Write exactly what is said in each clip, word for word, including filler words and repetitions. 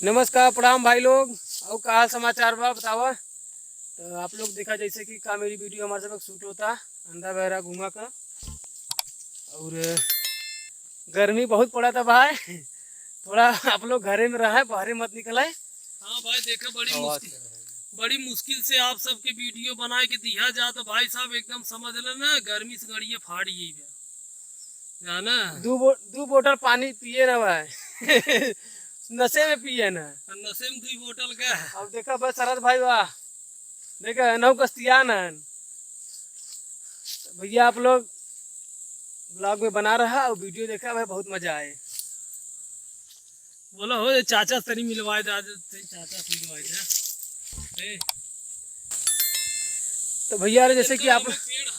नमस्कार, प्रणाम भाई लोग। और का हाल समाचार बा, बतावा। तो आप लोग देखा जैसे कि comedy video हमारे सब shoot होता अंधा बहरा गूंगा का। और गर्मी बहुत पड़ा था भाई, थोड़ा आप लोग घरे में रहे, बाहरे मत निकले। हाँ भाई, देखा बड़ी मुश्किल, बड़ी मुश्किल से आप सबके video बना के दिया जा, तो भाई साहब एकदम समझ लेना, गर्मी से गड़िए फाड़ गई बा। जाना। दू बो-, दू बोतल पानी पिए ना भाई। नशे में पिए ना। और नशे में दुई बोतल का। अब देखा बस शरद भाई बा, देखा नौ कस्तियान हन। तो भैया आप लोग vlog में बना रहा और video देखा भाई, बहुत मजा आए। बोला हो, ये चाचा से तनी मिलवाए दे, आज तनी चाचा से मिलवाए दे। ए। तो भैया रे, जैसे कि आप आम के पेड़ है।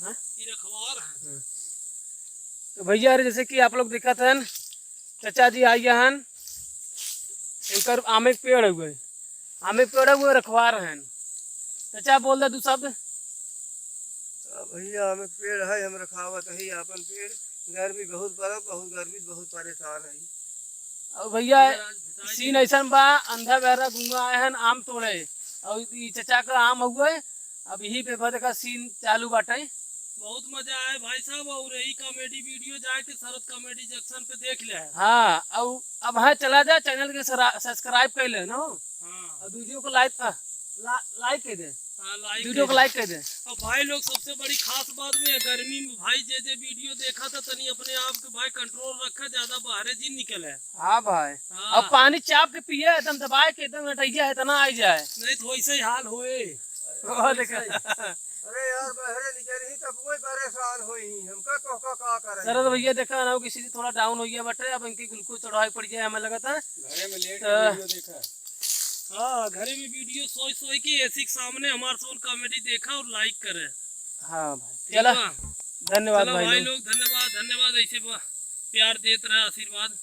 हाँ? ये रखवार है। हाँ। तो भैया रे, जैसे कि आप लोग देखत हन, चाचा जी आई हन, इनकर आमे के पेड़ हुए, आमे के पेड़ हुए रखवार हन। चाचा बोल दे दू शब्द। हाँ भैया, आमे के पेड़ है, हम रखावत है आपन पेड़। गर्मी बहुत बड़ा, बहुत गर्मी से बहुत परेशान है। और भैया, scene ऐसन बा, अंधा बहरा गूंगा आए हन आम तोड़े, और ई चचा का आम हुए, अब यही पे बा, देखा scene चालू बाटे। बहुत मजा आए भाई साहब, और यही comedy video जाके शरद Comedy Junction पे देख ले। हाँ, और अब हाँ चला जा, channel के सरा-, subscribe कर ले ना। हाँ। और video को like, आ, ला-, like कर दे। हाँ, like video को कर दे। Like कर दे। अब भाई लोग, सबसे बड़ी खास बात में है, गर्मी में भाई जे जे video देखा था, तनी अपने आप के भाई control रखा, ज्यादा बाहरे जिन निकले। हाँ भाई। हाँ। अब पानी चाप के पिए, एकदम दबाए के, एकदम नटैया है, इतना आई जाए। नहीं तो वैसे ही हाल होए। हाँ, देखा। अरे यार, बहरे निकल ही तब कोई परेशान होई, हमका तो का, का करे। शरद भैया देखा ना, किसी से थोड़ा down हो गया बटे, अब इनकी glucose चढ़ाई पड़ गया, हमें लगा था। घरे में लेट तो video देखा। हाँ, घरे में video सोई सोई के AC के सामने हमार सोन comedy देखा और like करे। हाँ भाई, ठीक चला। बा? धन्यवाद चला भाई भाई लोग। लोग, धन्यवाद, धन्यवाद, ऐसे बा-, प्यार देत रहे, आशीर्वाद।